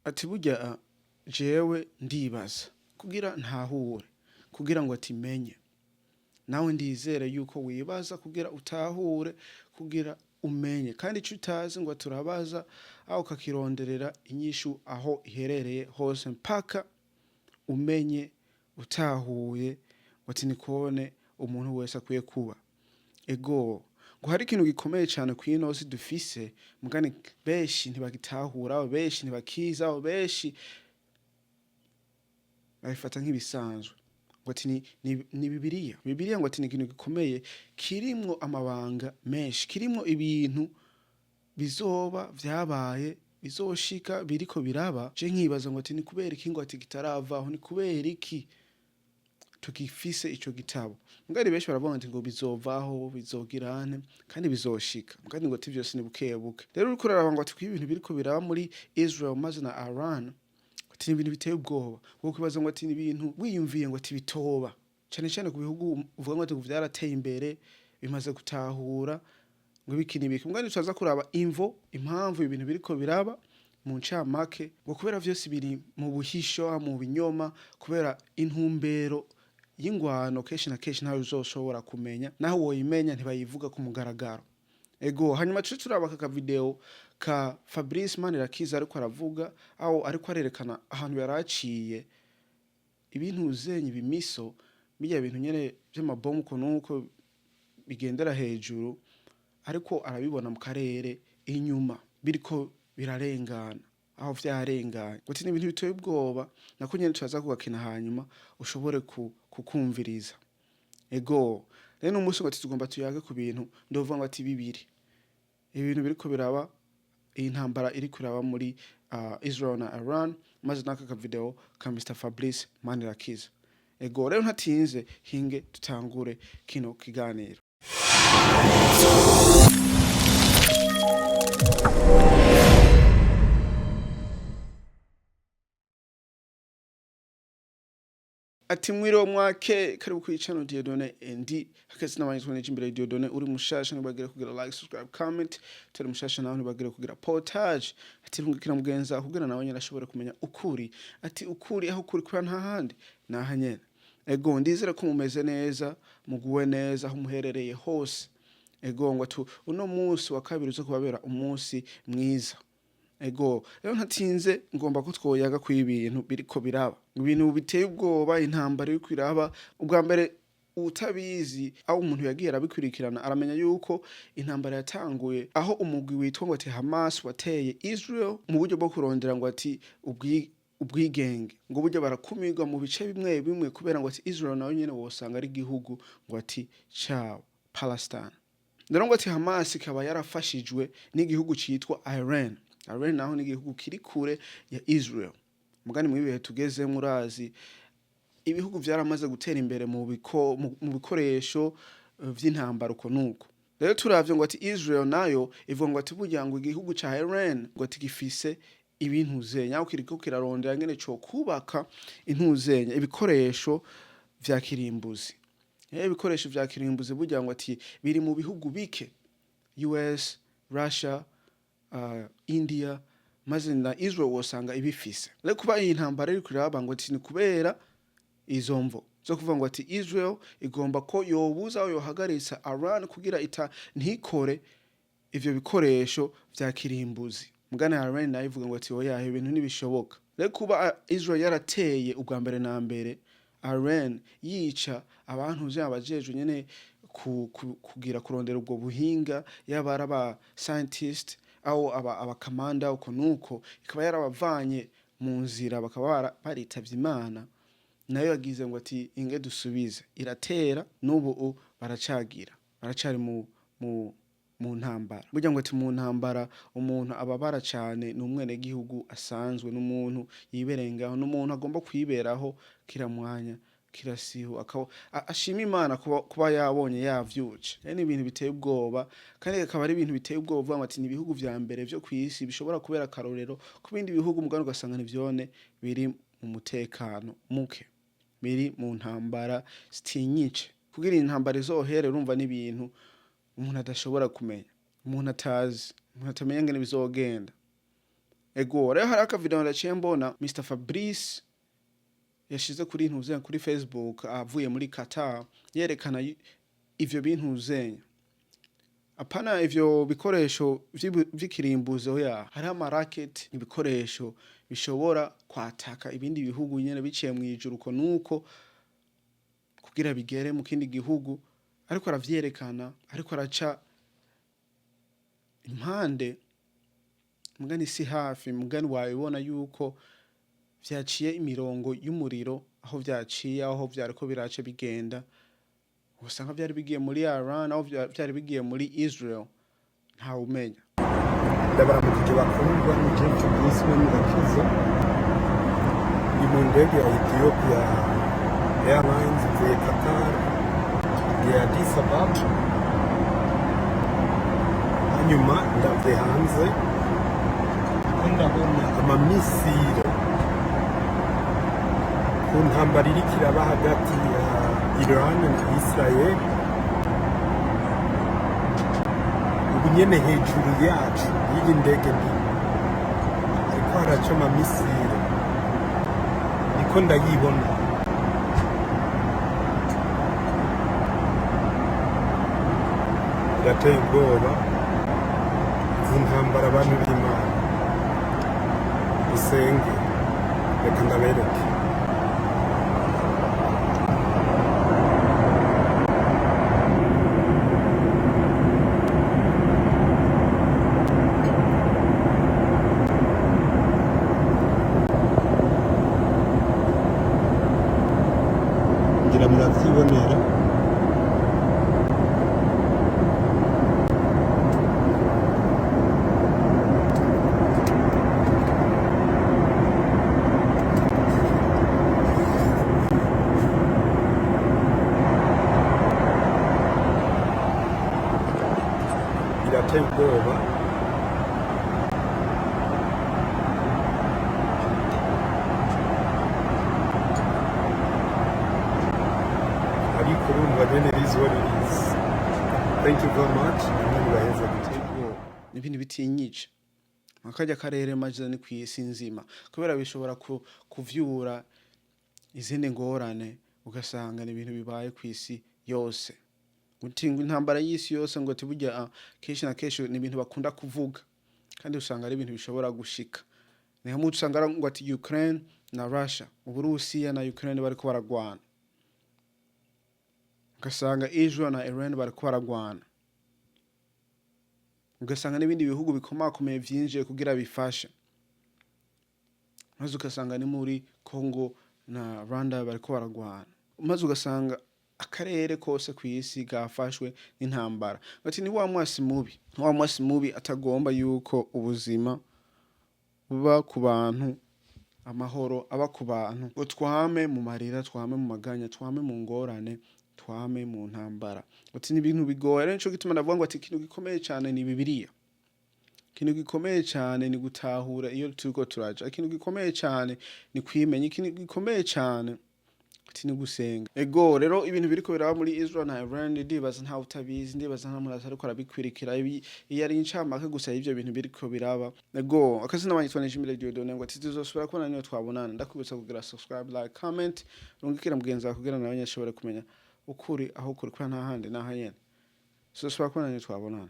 Ati burya jewe ndibaza kugira ntahure, kugira ngo ati menye. Nawe ndizere yuko wibaza kugira utahure, kugira umenye. Kandi ico utazi ngo turabaza, aho ukakironderera inyishu aho iherereye hose mpaka umenye, utahuye. Ngo ati nikone umuntu wese akwiye kuba. Ego, ngo hari ikintu gikomeye cyane ku ino si dufise, mugani benshi ntibagitahura, benshi ntibakiza, benshi babifata nk'ibisanzwe. Ngo ati ni Bibiliya. Bibiliya ngo ati ni ikintu gikomeye kirimwo amabanga menshi, kirimwo ibintu bizoba, vyabaye, bizoshika, biriko biraba. Je nkibaza ngo ati ni kubera iki ngo ati kitaravaho? Ni kubera iki tugifise ico gitabo? Mugari benshi baravuga ati ngo bizovaho, bizogirane kandi bizoshika. Mugani ngo ati vyose ni buke buke. Rero uriko uraraba ngo ati ko ibintu biriko biraba muri Israel maze na Iran, ati ni ibintu biteye ubwoba. Wo kwibaza ngo ati ni ibintu wiyumviye ngo ati bitoba, cyane cyane ku bihugu uvuga ngo ati ngo vyarateye imbere, bimaze gutahura ngo ibiki n'ibiki. Mugani turaza kuraba imvo, impamvu ibintu biriko biraba mu ncamake, ngo kubera vyose biri mu buhisho, mu binyoma, kubera intumbero y'ingwano kenshi na kenshi ntayo uzoshobora kumenya, naho woyimenya ntibayivuga ku mugaragaro. Ego, hanyuma tuce turaba aka video ka Fabrice Manirakiza ariko aravuga, aho ariko arerekana ahantu yaraciye ibintu zenye, ibimiso bijya, bintu nyene vy'amabomu uko nuko bigendera hejuru, ariko arabibona mu karere inyuma biriko birarengana, aho vyarenganye. Ngo ati ni ibintu biteye ubwoba. Nako nyene turaza kugakina, hanyuma ushobore kukumviriza. Ego, rero n'umunsi ngo ati tugomba tuyage ku bintu ndovuga ngo ati bibiri, ibintu biriko biraba, iyi ntambara iriko iraba muri Israel na Iran, maze n'aka ka video ka Mr Fabrice Manirakiza. Ego, rero ntatinze, hinge tutangure kino kiganiro. Ati mwiriwe, mwake, karibu kuri channel Dieudonné ndi hakese n'abanyitwa n'ije imbere Dieudonné. Uri mushasha ntibagire kugira like, subscribe, comment. Turi mushasha nawe ntibagire kugira partage. Ati rungikira mugenza kugira nawe nyine ashobore kumenya ukuri. Ati ukuri aho kuri kuba nta handi naha nyene. Ego, ndizera ko mumeze neza, muguwe neza aho muherereye hose. Ego, ngo atu uno munsi wa kabiri uza kubabera umunsi mwiza. Ego, rero ntatinze, ngomba ko twoyaga ku ibintu biriko biraba, ibintu biteye ubwoba, intambara iriko iraba. Ubwa mbere utabizi, aho umuntu yagiye arabikurikirana, aramenya yuko intambara yatanguye aho umugwi witwa ngo ati Hamas wateye Israel mu buryo bwo kurondera ngo ati ubwigenge, ngo buryo barakumirwa mu bice bimwe bimwe, kubera ngo ati Israel nayo nyene wosanga ari igihugu ngo ati cabo Palestine. Rero ngo ati Hamas ikaba yarafashijwe n'igihugu citwa Iran. Iran naho ni igihugu kiri kure ya Israel. Mugani mu bihe tugezemwo, urazi ibihugu vyaramaze gutera imbere mu bikoresho vy'intambara uko nuko. Rero turavye ngo ati Israel nayo ivuga ngo ati burya ngo igihugu ca Iran ngo ati gifise ibintuzenya, aho kiriko kirarondera ngene co kubaka intuzenya, ibikoresho vya kirimbuzi. Ibikoresho vya kirimbuzi burya ngo ati biri mu bihugu bike: US, Russia, India, maze na Israel wosanga ibifise. Rero kuba iyi ntambara iriko iraba ngo ati ni kubera izo mvo zo kuvuga ngo ati Israel igomba ko yobuza aho yohagaritsa Iran kugira ita ntikore ivyo bikoresho vya kirimbuzi. Mugana Iran nayo ivuga ngo ati oya, ibintu ntibishoboka. Rero kuba Israel yarateye ubwa mbere na mbere Iran, yica abantu abajejwe nyene kugira kurondera ubwo buhinga, yaba ari aba scientist aho abakamanda uko nuko, ikaba yarabavanye mu nzira, bakaba baritavye Imana, nayo yagize ngo ati inge dusubize, iratera. N'ubu baracagira, baracari mu ntambara. Burya ngo ati mu ntambara umuntu ababara cane ni umwenegihugu asanzwe, n'umuntu yiberengaho, n'umuntu agomba kwiberaho kira mwanya kirasihu, akaba ashima Imana kuba yabonye yavyutse. Rero ni ibintu biteye ubwoba, kandi akaba ari ibintu biteye ubwoba uvuga ngo ati ni ibihugu vya mbere vyo kw'isi bishobora kubera akarorero ku bindi bihugu, mugabo ugasanga ntivyone biri mu mutekano muke, biri mu ntambara zitinyitse. Kugira iyi ntambara izohere, urumva n'ibintu umuntu adashobora kumenya, umuntu atazi, umuntu atamenya ngene bizogenda. Ego rero, hari akavideo ndaciye mbona Mr Fabrice yashize kuri ntuzenya, kuri Facebook, avuye muri Qatar, yerekana ivyo bintuzenya, apana ivyo bikoresho vy'ikirimbuzo ya hariho amaraketi, ibikoresho bishobora kwataka ibindi bihugu nyene biciye mw'ijuru uko nuko kugira bigere mu kindi gihugu. Ariko aravyerekana, ariko araca impande mugani si hafi mugani, wabibona yuko vyaciye imirongo y'umuriro aho vyaciye, aho vyariko biraca bigenda, usanga vyari bigiye muri Iran, aho vyari bigiye muri Israel, ntawumenya. Ndabaramukije bakundwa, ni James Bruce Manirakiza, ndi mu ndege ya Ethiopia Airlines, mvuye Qatar ngiye Addis Ababa. Hanyuma ndavye hanze ko ndabona amamisire ku ntambara iriko iraba hagati ya Iran na Israel. Ubu nyene hejuru yacu y'iyi ndege ndimo hariko haraca amamisire, niko ndayibona. Birateye ubwoba izi ntambara. Abantu b'Imana, usenge. Reka ndabereke. Ngira muravyibonera. Birateye ubwoba. Ariko urumva nyene, it is what it is. Thank you very much. Imana ibaheze. Biteye ubwoba, ni ibintu bitinyije akarya karere maze ni kw'isi nzima, kubera bishobora kuvyura izindi ngorane, ugasanga ni ibintu bibaye kw'isi yose. Uti ngo intambara y'isi yose, ngo ati burya kenshi na kenshi ni ibintu bakunda kuvuga, kandi usanga ari ibintu bishobora gushika. Ni hamwe usanga ngo ati Ukraine na Russia, Uburusiya na Ukraine bariko baragwana, ugasanga Israel na Iran bariko baragwana, ugasanga n'ibindi bihugu bikomakomeye vyinjiye kugira bifashe, maze ugasanga ni muri Congo na Rwanda bariko baragwana, maze ugasanga akarere kose kw'isi gafashwe n'intambara. Bati ni wa mwasi mubi, wa mwasi mubi atagomba yuko ubuzima buba ku bantu, amahoro aba ku bantu, ngo twame mu marira, twame mu maganya, twame mu ngorane, twame mu ntambara. Ati ni ibintu bigoye. Rero nico gituma ndavuga ngo ati ikintu gikomeye cane ni Bibiliya, ikintu gikomeye cane ni gutahura iyo turiko turaja, ikintu gikomeye cane ni kwimenya, ikintu gikomeye cane ati ni gusenga. Ego rero, ibintu biriko biraba muri Israel na Iran, ndibaza ntawe utabizi, ndibaza nta muntu atariko arabikwirikira. Ibi iyo ari incamake gusa y'ivyo bintu biriko biraba. Ego, akazina banyitwa Nishimire Dieudonne, ngo ati tuzosubira kubona niyo twabonana. Ndakwibutsa kugira subscribe, like, comment, rungikira mugenzi wawe kugira nawe nyene ashobore kumenya ukuri aho kuri, kubera nta handi naha nyene. Tuzosubira kubona niyo twabonana.